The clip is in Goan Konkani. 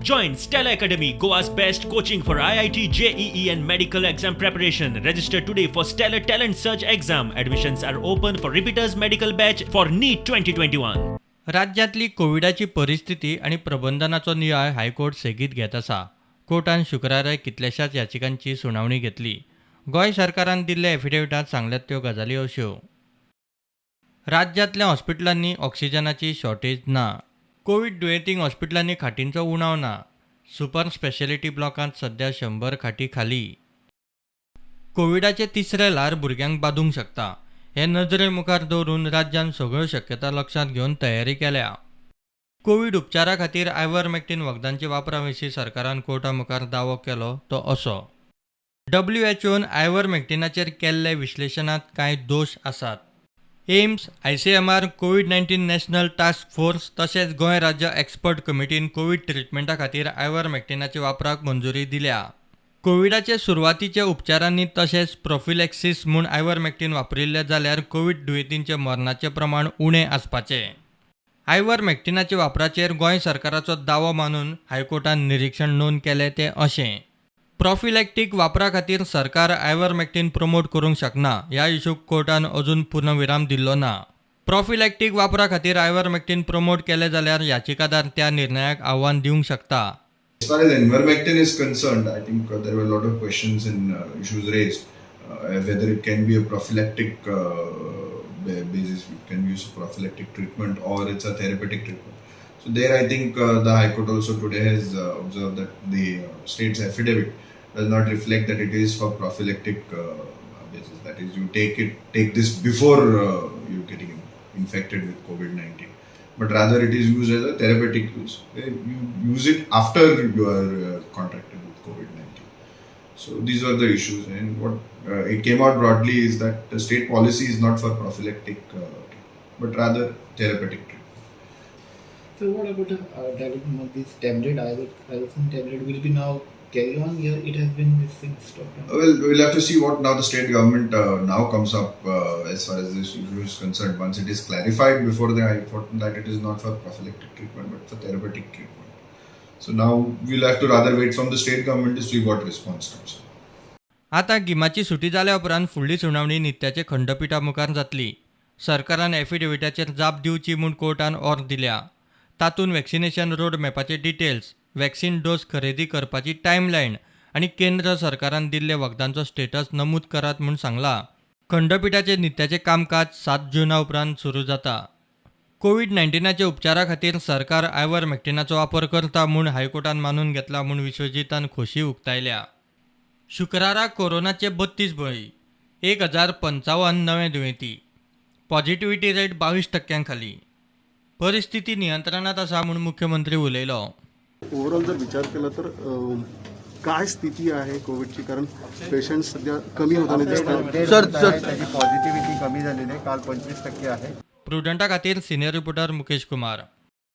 Join Stellar Academy, Goa's best coaching for IIT, JEE, and medical exam preparation. Register today for Stellar Talent Search exam. Admissions are open for repeaters medical batch for NEET 2021. राज्यांतली कोविडाची परिस्थिती आनी प्रबंधनाचो नियाळ हायकोर्ट सेगीत घेत आसा. कोर्टान शुक्राराय कितल्याशाच याचिकांची सुनावणी घेतली. गोंय सरकारान दिल्ल्या एफिडेविटांत सांगल्यात त्यो गजाली अश्यो: राज्यांतल्या हॉस्पिटलांनी ऑक्सिजनाची शॉर्टेज ना. कोवीड दुयेंतींक हॉस्पिटलांनी खाटींचो उणाव ना. सुपर स्पेशलिटी ब्लॉकांत सध्या 100 खाटी खाली. कोविडाचें तिसरें ल्हार भुरग्यांक बादूंक शकता हे नदरे मुखार दवरून राज्यान सगळ्यो शक्यता लक्षांत घेवन तयारी केल्या. कोवीड उपचारा खातीर आयव्हरमॅक्टीन वखदांच्या वापरा विशीं सरकारान कोर्टा मुखार दावो केलो तो असो: डब्ल्यूएचओन आयव्हरमॅक्टिनाचेर केल्ले विश्लेशणांत कांय दोश आसात. एम्स, आयसीएमआर, कोवीड-19 नॅशनल टास्क फोर्स तशेंच गोंय राज्य एक्सपर्ट कमिटीन कोवीड ट्रिटमेंटा खातीर आयव्हरमॅक्टिनाच्या वापराक मंजुरी दिल्या. कोविडाचे सुरवातीच्या उपचारांनी तशेंच प्रोफिलॅक्सिस म्हूण आयव्हरमॅक्टीन वापरिल्लें जाल्यार कोवीड दुयेंतींचे मरणाचें प्रमाण उणें आसपाचें. आयव्हरमॅक्टिनाच्या वापराचेर गोंय सरकाराचो दावो मानून हायकोर्टान निरिक्षण नोंद केलें तें अशें: प्रॉफिलॅक्टीक वापरा खातीर सरकार आयव्हरमॅक्टीन प्रमोट करूंक शकना ह्या इशूक कोर्टान अजून पूर्णविराम दिल्लो ना. प्रॉफिलॅक्टीक वापरा खातीर आयव्हरमॅक्टीन प्रमोट केलें जाल्यार याचिकादार त्या निर्णयाक आव्हान दिवंक शकता. As far as ivermectin is concerned, I think there were a lot of questions and issues raised whether it can be a prophylactic basis, we can use a prophylactic treatment or it's a therapeutic treatment. So there, I think the High Court also today has observed that the state's affidavit does not reflect that it is for prophylactic basis. That is, you take this before you getting infected with COVID-19, but rather it is used as a therapeutic use, where you use it after you are contracted with COVID-19. So these are the issues, and what it came out broadly is that the state policy is not for prophylactic, but rather therapeutic treatment. So what about the development of this tablet, ivermectin tablet will be now carry on here? It has been this thing stopped now. Well, we'll have to see what now the state government now comes up as far as this issue is concerned. Once it is clarified before the High Court that it is not for prophylactic treatment but for therapeutic treatment. So now we'll have to rather wait from the state government to see what response comes. आता गिमाची सुटी जाल्या उपरांत फुडली सुनावणी नित्याचे खंडपिठा मुखार जातली. सरकारान एफिडेविटाचेर जाप दिवची म्हूण कोर्टान ऑर्द दिल्या. तातूंत वॅक्सिनेशन रोड मॅपाचे डिटेल्स, वॅक्सिन डोस खरेदी करपाची टायमलायन आनी केंद्र सरकारान दिल्ले वखदांचो स्टेटस नमूद करात म्हूण सांगलां. खंडपिठाचे नित्याचें कामकाज 7 जुना उपरांत सुरू जाता. कोवीड 19च्या उपचारा खातीर सरकार आयव्हरमॅक्टिनाचो वापर करता म्हूण हायकोर्टान मानून घेतला म्हूण विश्वजीतान खोशी उक्तायल्या. शुक्रारा कोरोनाचे 32 बळी, 1055 नवे दुयेंती. पॉझिटिव्हिटी रेट 22 टक्क्यां खाली. परिस्थिती नियंत्रणात आसा म्हूण मुख्यमंत्री उलयलो. ओव्हरऑल जर विचार केला तर काय स्थिती आहे कोविडची? कारण पेशंट सध्या कमी होताना दिसतात. सर सर, त्याची पॉझिटिव्हिटी कमी झालेली आहे. काल 25% आहे. प्रुडंटा खातीर सिनियर रिपोर्टर मुकेश कुमार.